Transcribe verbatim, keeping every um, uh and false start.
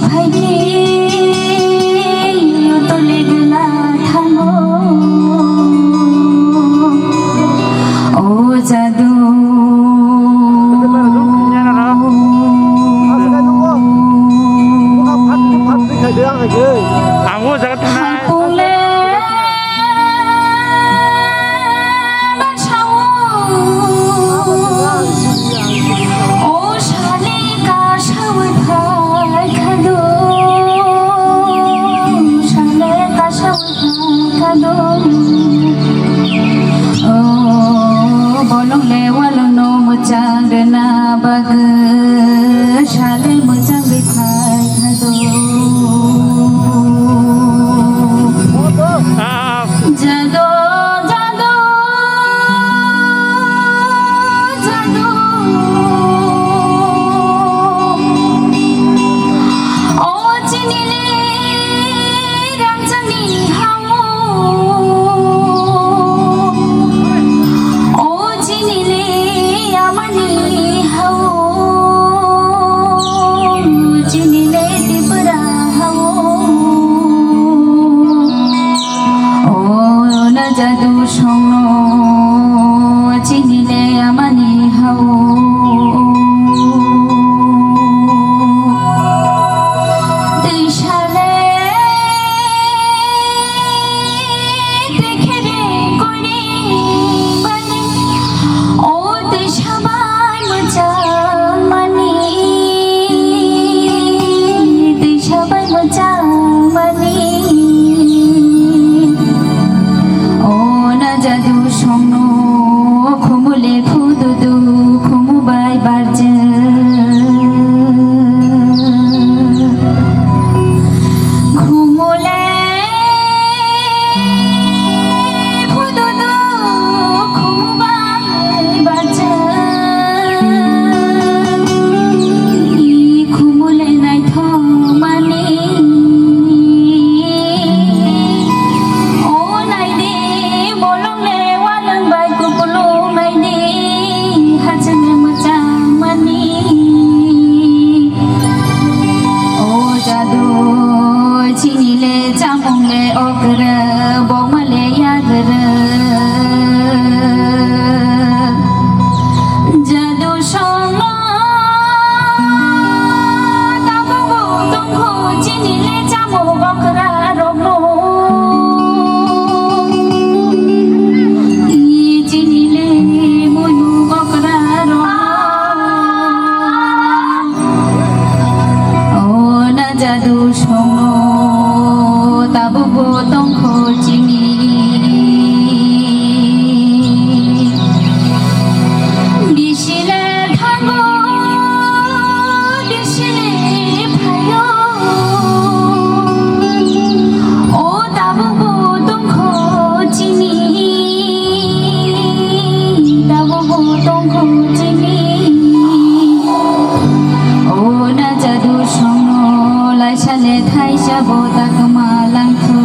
Phaikhe yotole gula thango, o jadu. Ang o jaga thanai. Hapole basawo, o sale kasawi phai khado, sale kasawi phai khado. O bolong le walong no mwchang rwna bagwi sale mwchang bai phai khado. Ah. Jado, jado, jado. O chini le rangchakni hao. O chini le amani hao. Chini le Tripura hao. O na jadu songno chini le amani hao. Twi sale twi khere kori bani. O twi sabai mwchang mani, twi sabai mwchang mani. O na jadu songno khumu le phududu khumu bai barjak. Khumu le phududu khumu bai barjak. Khumu le naithok mani. O naidi bolong le walong bai kupulung naidi hachwk le mwchang mani. O jadu chini le chamung le okra bokma le yagra. Jadu songno tabuk bo tongkho chini le chamung okra rokno. Chini le muimu okra rokno. O na jadu songno tabuk bo tongkho chini. Bisi le thango, bisi le phaio. O tabuk bo tongkho chini, tabuk bo tongkho chini. O na jadu songno laisa le thaisa bo takma langkho.